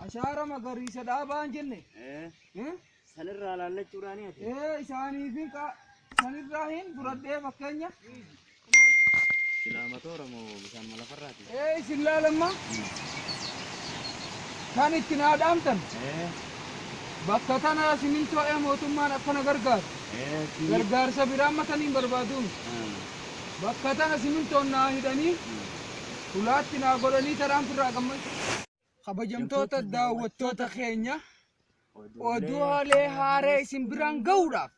Ashaara magariisa dhaabaan jenne. Sanirraa laallachuudhaani ati. Isaaniif sanirraa hin fudhadhee fakkeenya. Silaa matoora moo bishaan lafarraati? Isin laalamma. Kan itti naa dhaamtan. Bakka tana simintoo mootummaan akkana gargaaru. Gargaarsa biraa matanii hin barbaaduun. Bakka tana simintoon naa hidhanii ulaatti naa godhanii taraan firraa gammachuu. Kabajamtoota daawwattoota keenya oduulee haaree isin biraan gahuudhaaf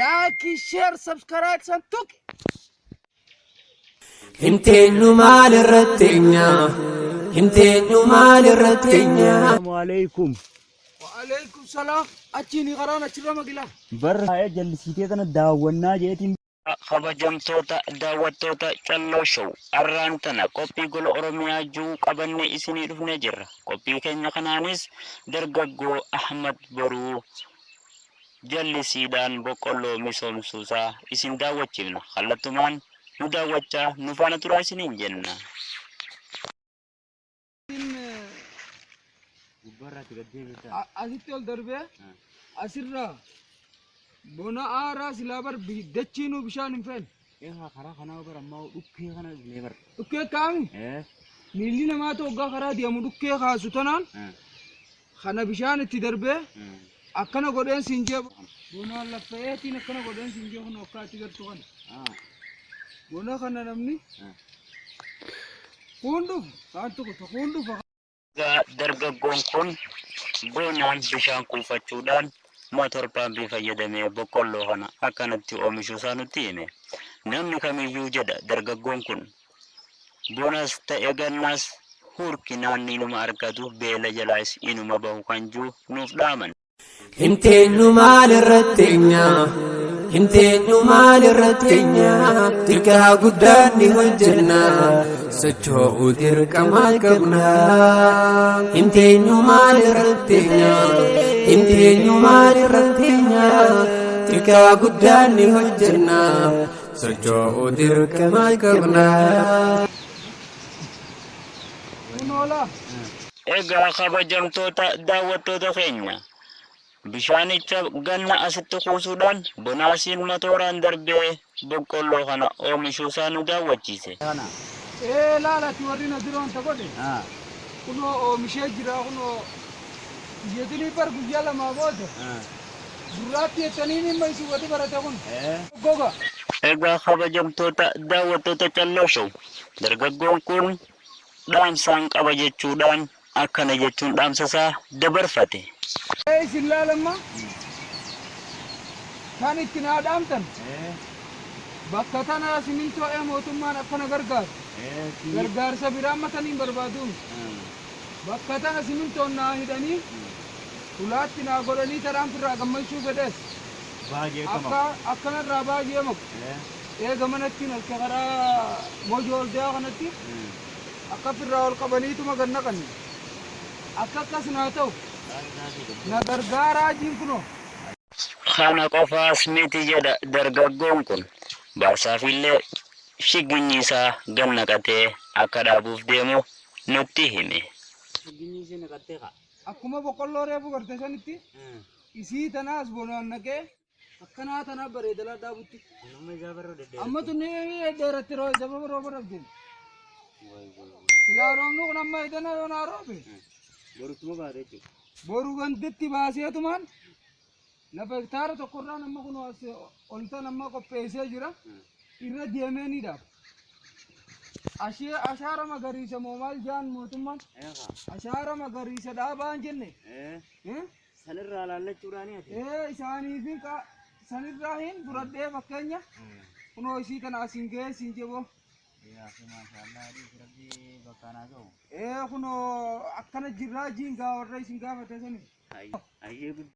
like, share, subscribe san tuqi. Himteenyu maal irratti enya? Himteenyu maal irratti enya? Assalaamu alaikum. Wa'alaikum salaam. Achiin karaan achirra magilaa. Barra haa'ee jallisiitee tana daawwannaa jeetiin. Kabajamtoota daawwattoota Calloo Show, arraan tana qophii gola Oromiyaa jiru qabannee isinii dhufnee jirra. Qophii keenya kanaanis dargaggoo Ahmad Boruu jallisiidhaan boqqolloo misoomsuusaa isin daawwachiifna. Kallattumaan nu daawwachaa nu faana turaa isiniin jenna. Gubbaarraatti gad deebisaa. Asitti ol darbee asirraa bona aaraa silaa bar dachiinuu bishaan hin feene. Egaa karaa kanaa bara ammaa dhukkee kana dhufnee bara. Dhukkee kaami miilli namaa hoggaa karaa deemu dhukkee kaasu tanaan kana bishaan itti darbee akkana godheen siin jee bonaan laffa'eetiin akkana godheen siin jee kun akka ati gartu kana. Bona kana namni kun dhufu kaan tuquta kun dhufa. Egaa dargaggoon kun bonaan bishaan kuufachuudhaan motor paampii fayyadamee boqqolloo kana akkanatti oomishuusaa nutti hime. Namni kamiyyuu, jedha dargaggoon kun, bonas ta'e gannaas hurkinaan inuma argatu, beela jalaas inuma bahu kan jiru nuuf dhaaman. Himteenyu maal irratti enya? Himteenyu maal irratti enya? Tirkaa guddaan ni hojjenna. Socho'uu dirqama qabna. Himteenyu maal irratti enya? Himteenyu maal irratti enya? Tirkaa guddaan ni hojjenna. Socho'uu dirqama qabna. Kun oolaa. Egaa kabajamtoota daawwattoota keenya, bishaanicha ganna asitti kuusuudhaan bonaasiin matooraan darbee boqqolloo kana oomishuusaa nu daawwachiise. Kana. Laalati warri na dura wanta godhe kunoo oomishee jira. Kunoo biyyatinii bar guyyaa lamaa booda gurraatti jettanii dhimma isin wati barate kun goga. Egaa kabajamtoota daawwattoota Calloo Show, dargaggoon kun dhaamsaan qaba jechuudhaan akkana jechuun dhaamsa isaa dabarfate. Isin laalamma kan itti naa dhaamtan bakka tana simintoo mootummaan akkana gargaaru. Gargaarsa biraa matanii hin barbaaduun. Bakka tana simintoon naa hidhanii ulaatti naa godhanii taraan firraa gammachuu fedhees. Baay'ee. Akka akkanarraa baay'ee maqu. Eega manatti halka karaa mojoo ol deemaa kanatti akka firraa ol qabaniituma gad naqani. Akka akkas naa ta'u na gargaaraa jiin kunoo. Kana qofaas miti, jedha dargaggoon kun. Baarsaafillee shiginyi isaa gad naqatee akka dhaabuuf deemu nutti hime. Shiginyi ishee naqattee kaa. Akkuma boqqolloo reefu garte sanitti isii tanaas bonaan naqee akkanaa tanaa bareedalaa dhaabutti. Nama isaa barra deddeebi'e. Amma tunni dheeratti sababa rooba dhabdeen. Silaa roobni kun amma edana yoo naa roobe. Boruttuma baate jechuudha. Boru ganditti baaseetumaan lafa hektaara tokkorraan amma kun as oltan amma qopheessee jira. Irra deemee ni dhaaba. Ashee ashaara magariisa moo maal jaan mootummaan? Ashaara magariisa dhaabaan jenne. Sanirraa laallachuudhaani ati. Isaaniif sanirraa hin fudhadhee fakkeenya kunoo isii kana asiin ga'ee siin jeboo. Yaa fi maashaallah, dhiisi, rabbi bakka naa ga'u. Kunoo akkana jirraa jiin gaa warra isin gaafate sani. Ayyee guddaa.